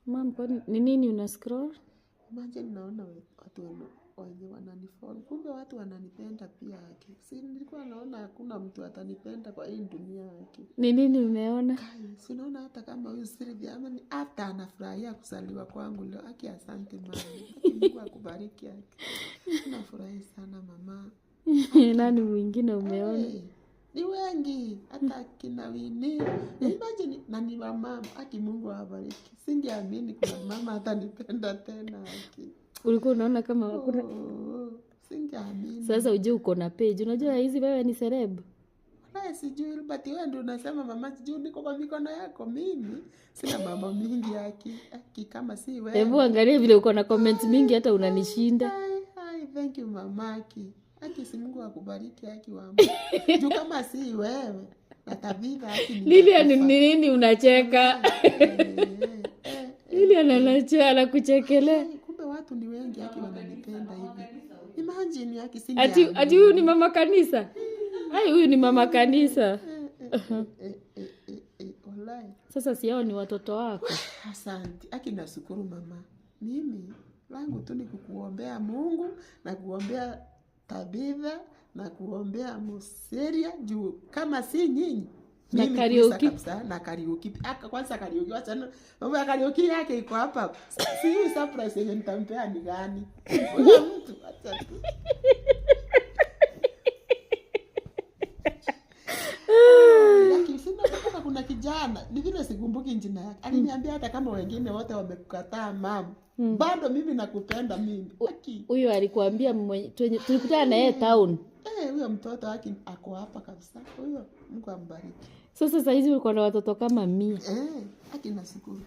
Mum, kwani ni nini una scroll? Imagine naona watu wenye wananifollow. Kumbe watu wananipenda pia haki. Si nilikuwa naona hakuna mtu atanipenda kwa hii dunia haki. Ni nini umeona? Kai, si unaona hata kama huyu Sylvia ama ni after anafurahia kuzaliwa kwangu leo. Haki, asante mama. Haki, Mungu akubariki haki. Nafurahi sana mama. Nani mwingine umeona? Hey, ni wengi hata kina Winnie. Imagine na ni wamama. Haki, Mungu awabariki. Singeamini kuna mama hatanipenda tena haki. Ulikuwa unaona kama hakuna. Oh, singeamini. Sasa ujue uko na page. Unajua hizi wewe ni celeb. Wala sijui, but wewe ndio unasema mama, sijui niko kwa mikono yako. Mimi sina mambo mingi haki. Haki kama si wewe. Hebu angalia vile uko na comments mingi hata unanishinda. Hai, hai, thank you mama haki. Haki, si Mungu akubariki haki wangu. Juu kama si wewe na Tabitha haki Lilian, ningekufa. ni nini unacheka? Lilian anacheka, anakuchekelea. Ai, kumbe watu ni wengi haki wananipenda hivi. Imagine haki Ati ati huyu ni mama kanisa. Ai, huyu ni mama kanisa. Wallahi. Sasa si hao ni watoto wako. Asante. Aki nashukuru mama. Mimi langu tu ni kukuombea Mungu na kuombea Tabitha na kuombea Museria juu kama si nyinyi Na mimi Kariuki. kabisa kabisa, na Kariuki. Aka kwanza Kariuki, wacha mambo ya Kariuki yake iko hapa. Si surprise yenye nitampea ni gani? Huyo mtu acha tu. Lakini sina kumbuka kuna kijana, ni vile sikumbuki jina yake. Aliniambia hata kama wengine wote wamekukataa mama, bado mimi nakupenda mimi. Aki. Huyo alikuambia tulikutana na yeye town. Eh, huyo mtoto haki ako hapa kabisa. Huyo Mungu ambariki. Sasa saizi uko na watoto kama 100. Eh, haki nashukuru.